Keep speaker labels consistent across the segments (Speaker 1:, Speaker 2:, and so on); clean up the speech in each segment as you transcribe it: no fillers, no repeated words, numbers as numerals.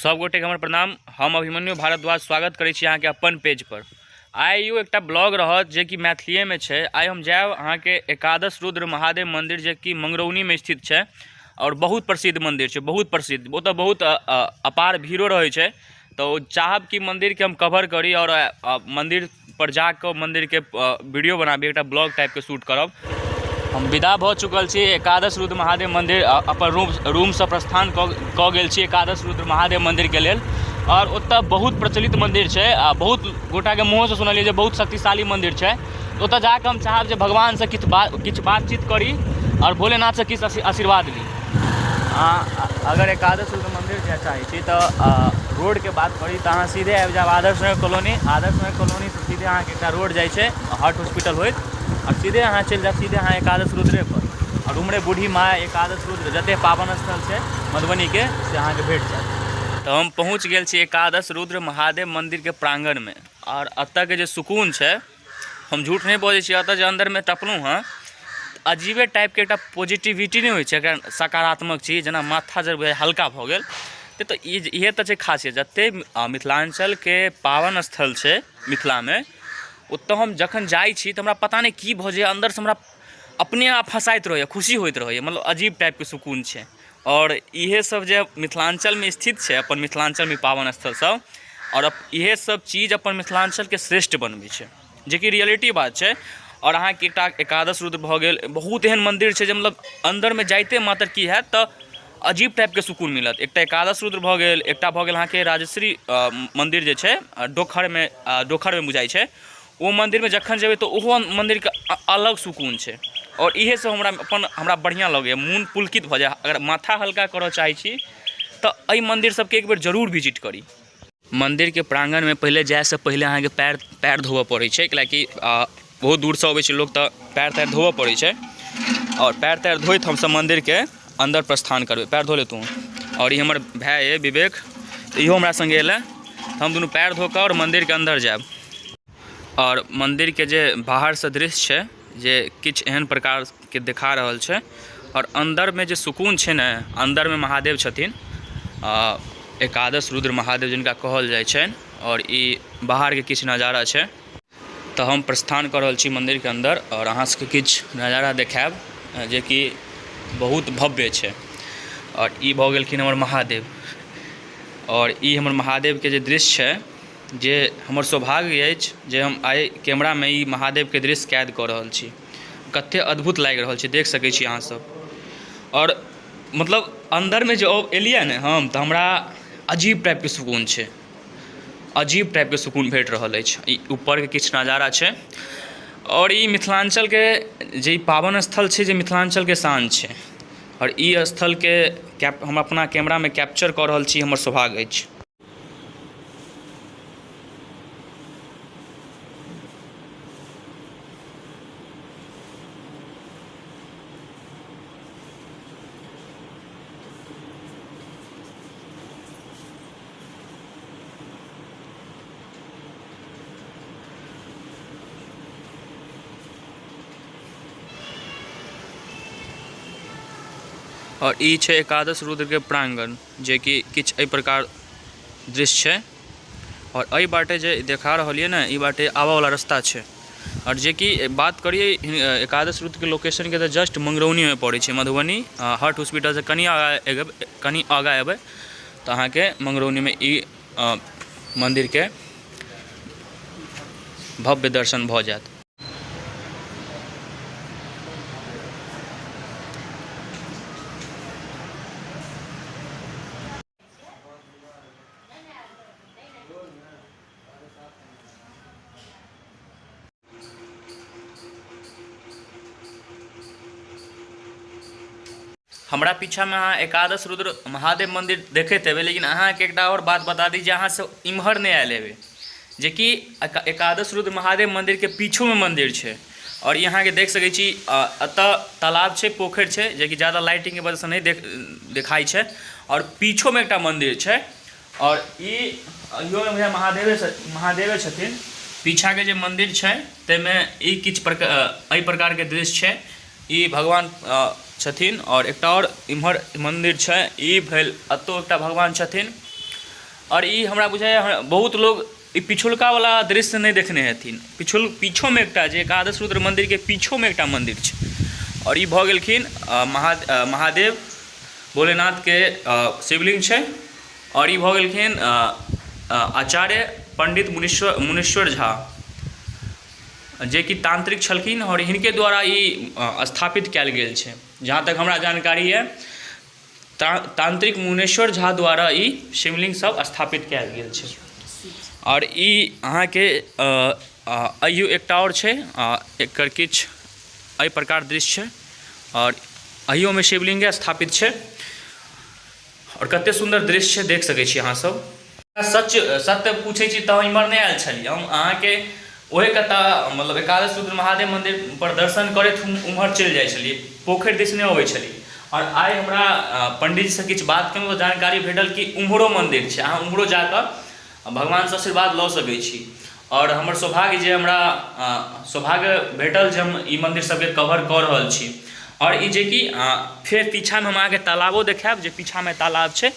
Speaker 1: सब गोटेके हमर प्रणाम। हम अभिमन्यु भारद्वाज स्वागत करै छी अहाँके अपन पेज पर। आइ यो एकटा ब्लॉग रहत जे कि मैथिलीएमे छै। आइ हम जायब अहाँके एकादश रुद्र महादेव मन्दिर जे कि मंगरौनीमे स्थित छै आओर बहुत प्रसिद्ध मन्दिर छै, बहुत प्रसिद्ध। ओतऽ बहुत अपार भीड़ो रहै छै, तऽ चाहब कि मन्दिरके हम कवर करी आओर मन्दिर पर जाकऽ मन्दिरके वीडियो बनाबी, एकटा ब्लॉग टाइपके शूट करब। हम विदा भऽ चुकल छी एकादश रुद्र महादेव मन्दिर, अपन रूमसँ प्रस्थान कऽ गेल छी एकादश रुद्र महादेव मन्दिरके लेल। आओर ओतऽ बहुत प्रचलित मन्दिर छै आ बहुत गोटाके मुँहोसँ सुनलियै जे बहुत शक्तिशाली मन्दिर छै। ओतऽ जाकऽ हम चाहब जे भगवानसँ किछु बातचीत करी आओर भोलेनाथसँ किछु आशीर्वाद ली। अहाँ अगर एकादश रुद्र मन्दिर जाय चाहै छी तऽ रोडके बात करी तऽ अहाँ सीधे आबि जायब आदर्श नगर कॉलोनी। आदर्श नगर कॉलोनीसँ सीधे अहाँके एकटा रोड जाइ छै हार्ट हॉस्पिटल होइत, आओर सीधे अहाँ चलि जायब सीधे अहाँ एकादश रुद्रेपर। आओर उम्हरे बूढ़ी माय, एकादश रुद्र, जते पावन स्थल छै मधुबनीके से अहाँके भेट जायत। तऽ हम पहुँच गेल छी एकादश रुद्र महादेव मन्दिरके प्राङ्गणमे आओर एतऽके जे सुकून छै, हम झूठ नहि बजै छी, एतऽ जे अन्दरमे टपलहुँ हँ अजीबे टाइपके एकटा पॉजिटिविटी नहि होइ छै, एकटा सकारात्मक चीज, जेना माथा जे हल्का भऽ गेल। तऽ इहे तऽ छै खासियत जते मिथिलाञ्चलके पावन स्थल छै मिथिलामे, ओतऽ हम जखन जाइ छी तऽ हमरा पता नहि की भऽ जाइए, अन्दरसँ हमरा अपने आप हँसाइत रहैए, खुशी होइत रहैए, मतलब अजीब टाइपके सुकून छै। आओर इहे सब जे मिथिलाञ्चलमे स्थित छै, अपन मिथिलाञ्चलमे पावन स्थल सब, आओर इहे सब चीज अपन मिथिलाञ्चलके श्रेष्ठ बनबै छै, जेकि रियलिटी बात छै। आओर अहाँके एकटा एकादश रुद्र भऽ गेल, बहुत एहन मन्दिर छै जे मतलब अन्दरमे जाइते मात्र की हैत तऽ अजीब टाइपके सुकून मिलत। एकटा एकादश रुद्र भऽ गेल, एकटा भऽ गेल अहाँके राजश्री मन्दिर जे छै डोखरमे बुझाइ छै, ओ मन्दिरमे जखन जेबै तऽ ओहो मन्दिरके अलग सुकून छै। आओर इहे सब हमरा अपन हमरा बढ़िआँ लगैए, मोन पुलकित भऽ जाइए। अगर माथा हल्का करऽ चाहै छी तऽ एहि मन्दिर सबके एक बेर जरूर विजिट करी। मन्दिरके प्राङ्गणमे पहिले जाइसँ पहिले अहाँके पयर धोबऽ पड़ै छै, कैलाकि बहुत दूरसँ अबै छै लोक तऽ पयर तायर धोबऽ पड़ै छै। आओर पयर तायर धोइत हमसब मन्दिरके अन्दर प्रस्थान करबै। पयर धो ले तू। आओर ई हमर भाय अइ विवेक, इहो हमरा सङ्गे अयलै। हम दुनू पयर धो कऽ आओर मन्दिरके अन्दर जायब। आओर मन्दिरके जे बाहरसँ दृश्य छै जे किछु एहन प्रकारके देखा रहल छै। आओर अन्दरमे जे सुकून छै ने, अन्दरमे महादेव छथिन, एकादश रुद्र महादेव जिनका कहल जाइ छनि। आओर ई बाहरके किछु नजारा छै। तऽ हम प्रस्थान कऽ रहल छी मन्दिरके अन्दर आओर अहाँ सबके किछु नजारा देखायब जेकि बहुत भव्य छै। आओर ई भऽ गेलखिन हमर महादेव। आओर ई हमर महादेवके जे दृश्य छै, जे हमर सौभाग्य अछि जे हम आइ कैमरामे ई महादेवके दृश्य कैद कऽ रहल छी। कतेक अद्भुत लागि रहल छै, देख सकै छी अहाँसब। आओर मतलब अन्दरमे जे एलियै ने हम, तऽ हमरा अजीब टाइपके सुकून छै, अजीब टाइपके सुकून भेट रहल अछि। ई ऊपरके किछु नजारा छै। आओर ई मिथिलाञ्चलके जे ई पावन स्थल छै, जे मिथिलाञ्चलके शान छै। आओर ई स्थलके हम अपना कैमरामे कैप्चर कऽ रहल छी, हमर सौभाग्य अछि। आओर ई छै एकादश रुद्रके प्राङ्गण, जेकि किछु एहि प्रकार दृश्य छै। आओर एहि बाटे जे देखा रहल यऽ ने, ई बाटे आबऽवला रस्ता छै। आओर जेकि बात करियै एकादश रुद्रके लोकेशनके तऽ जस्ट मंगरौनीमे पड़ै छै, मधुबनी हार्ट हॉस्पिटलसँ कनि आगाँ एबै तऽ अहाँके मंगरौनीमे ई मन्दिरके भव्य दर्शन भऽ जायत। हमरा पीछामे अहाँ एकादश रुद्र महादेव मन्दिर देखैत हेबै, लेकिन अहाँके एकटा आओर बात बता दी जे अहाँ सब इम्हर नहि आयल हेबै, जेकि एकादश रुद्र महादेव मन्दिरके पीछूमे मन्दिर छै। आओर ई अहाँके देख सकै छी, एतऽ तालाब छै, पोखरि छै, जेकि जादा लाइटिंगके वजहसँ नहि देखाइ छै। आओर पीछोमे एकटा मन्दिर छै। आओर ई इहोमे बुझाइए महादेवे छथिन। पीछाके जे मन्दिर छै ताहिमे ई किछु प्रकार एहि प्रकारके दृश्य छै। ई भगवान छथिन। आओर एकटा आओर इम्हर मन्दिर छै, ई भेल एतौ एकटा भगवान छथिन। आओर ई हमरा बुझाइए बहुत लोग ई पिछुलका वाला दृश्य नहि देखने हेथिन। पीछोमे एकटा जे एकादश रुद्र मन्दिरके पीछोमे एकटा मन्दिर छै। आओर ई भऽ गेलखिन महादेव भोलेनाथके शिवलिंग छै। आओर ई भऽ गेलखिन आचार्य पंडित मुनीश्वर झा, जेकि तांत्रिक छलखिन आओर हिनके द्वारा ई स्थापित कयल गेल छै। जहाँ तक हमरा जानकारी यऽ, तांत्रिक मुनेश्वर झा द्वारा ई शिवलिंग सब स्थापित कयल गेल छै। आओर ई अहाँके अहियो एकटा आओर छै, एकर किछु एहि प्रकार दृश्य छै आओर अहियोमे शिवलिंगे स्थापित छै। आओर कते सुन्दर दृश्य छै, देख सकै छी अहाँ सब। सच सत्य पूछै छी तऽ इम्हर नहि आयल छलियै हम। अहाँके ओहे कतऽ मतलब एकादश रुद्र महादेव मन्दिर पर दर्शन करैत हम उम्हर चलि जाइ छलियै, पोखरि दिस नहि अबै छलियै। आओर आइ हमरा पण्डीजीसँ किछु बात केलहुँ तऽ जानकारी भेटल कि उम्हरो मन्दिर छै, अहाँ उम्हरो जाकऽ भगवानसँ आशीर्वाद लऽ सकै छी। आओर हमर सौभाग्य जे हमरा सौभाग्य भेटल जे हम ई मन्दिर सबके कवर कऽ रहल छी। आओर ई जेकि फेर पीछामे हम अहाँके तालाबो देखायब, जे पीछामे तालाब छै।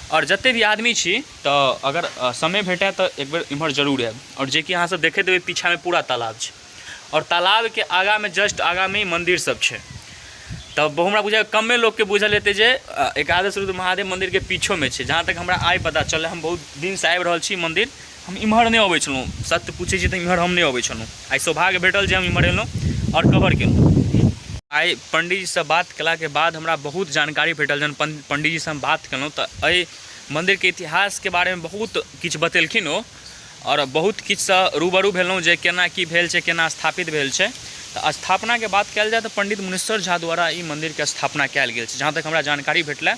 Speaker 1: आओर जते भी आदमी छी तऽ अगर समय भेटय तऽ एक बेर इम्हर जरूर आयब। आओर जेकि अहाँ सब देखैत हेबै, पीछामे पूरा तालाब छै आओर तालाबके आगाँमे, जस्ट आगाँमे मन्दिर सब छै। तऽ हमरा बुझाइए कमे लोकके बुझल हेतै जे एकादश रुद्र महादेव मन्दिरके पीछोमे छै। जहाँ तक हमरा आइ पता चलल, हम बहुत दिनसँ आबि रहल छी मन्दिर, हम इम्हर नहि अबै छलहुँ। सत्य पूछै छी तऽ इम्हर हम नहि अबै छलहुँ। आइ सौभाग्य भेटल जे हम इम्हर एलहुँ आओर कवर केलहुँ। आइ पण्डीजीसँ बात केलाके बाद हमरा बहुत जानकारी भेटल। जहन पण्डीजीसँ हम बात केलहुँ तऽ एहि मन्दिरके इतिहासके बारेमे बहुत किछु बतेलखिन ओ, आओर बहुत किछुसँ रूबरू भेलहुँ जे केना की भेल छै, केना स्थापित भेल छै। तऽ स्थापनाके बात कयल जाय तऽ पण्डित मुनेश्वर झा द्वारा ई मन्दिरके स्थापना कयल गेल छै, जहाँ तक हमरा जानकारी भेटलै।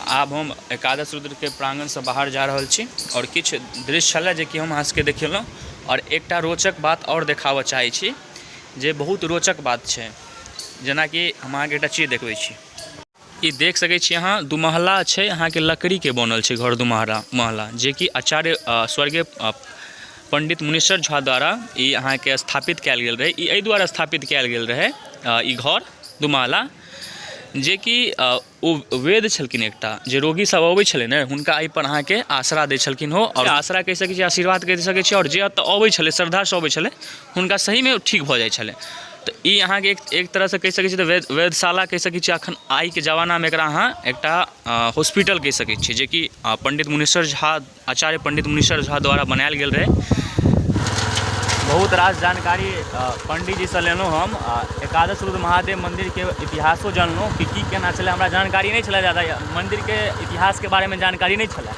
Speaker 1: आब हम एकादश रुद्रके प्राङ्गणसँ बाहर जा रहल छी आओर किछु दृश्य छलै जेकि हम अहाँ सबके देखेलहुँ। आओर एकटा रोचक बात आओर देखाबऽ चाहै छी, जे बहुत रोचक बात छै। जेनाकि हम अहाँके एकटा चीज देखबै छी। ई देख सकै छी अहाँ, दुमहला छै अहाँके, लकड़ीके बनल छै घर, दुमहला महला, जेकि आचार्य स्वर्गीय पण्डित मुनेश्वर झा द्वारा ई अहाँके स्थापित कयल गेल रहै। ई एहि दुआरे स्थापित कयल गेल रहै ई घर दुमहला, जेकि ओ वैद्य छलखिन एकटा, जे रोगी सब अबै छलै ने, हुनका एहिपर अहाँके आसरा दै छलखिन हो, आओर आसरा कहि सकै छी, आशीर्वाद कहि सकै छी। आओर जे एतऽ अबै छलै, श्रद्धासँ अबै छलै, हुनका सहीमे ठीक भऽ जाइ छलै। तऽ ई अहाँके एक तरहसँ कहि सकै छी तऽ वैद्यशाला कहि सकै छी। अखन आइके जमानामे एकरा अहाँ एकटा हॉस्पिटल कहि सकै छी, जेकि पण्डित मुनेश्वर झा, आचार्य पण्डित मुनेश्वर झा द्वारा बनायल गेल रहै। बहुत रास जानकारी पण्डीजीसँ लेलहुँ हम। एकादश रुद्र महादेव मन्दिरके इतिहासो जानलहुँ कि की केना छलै। हमरा जानकारी नहि छलै जादा, मन्दिरके इतिहासके बारेमे जानकारी नहि छलै।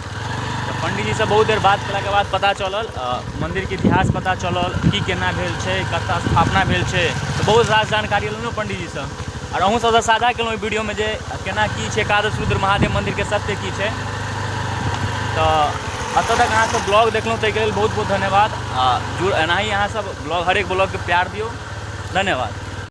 Speaker 1: तऽ पण्डीजीसँ बहुत देर बात केलाके बाद पता चलल, मन्दिरके इतिहास पता चलल, की केना भेल छै, कतऽ स्थापना भेल छै। तऽ बहुत रास जानकारी लेलहुँ पण्डीजीसँ आओर अहूँ सबसँ साझा केलहुँ एहि वीडियोमे जे केना की छै एकादश रुद्र महादेव मन्दिरके सत्य की छै। तऽ एतऽ तक अहाँ सब ब्लॉग देखलहुँ, ताहिके लेल बहुत बहुत धन्यवाद। आ जुड़ एनाही अहाँ सब ब्लॉग, हरेक ब्लॉगके प्यार दियौ। धन्यवाद।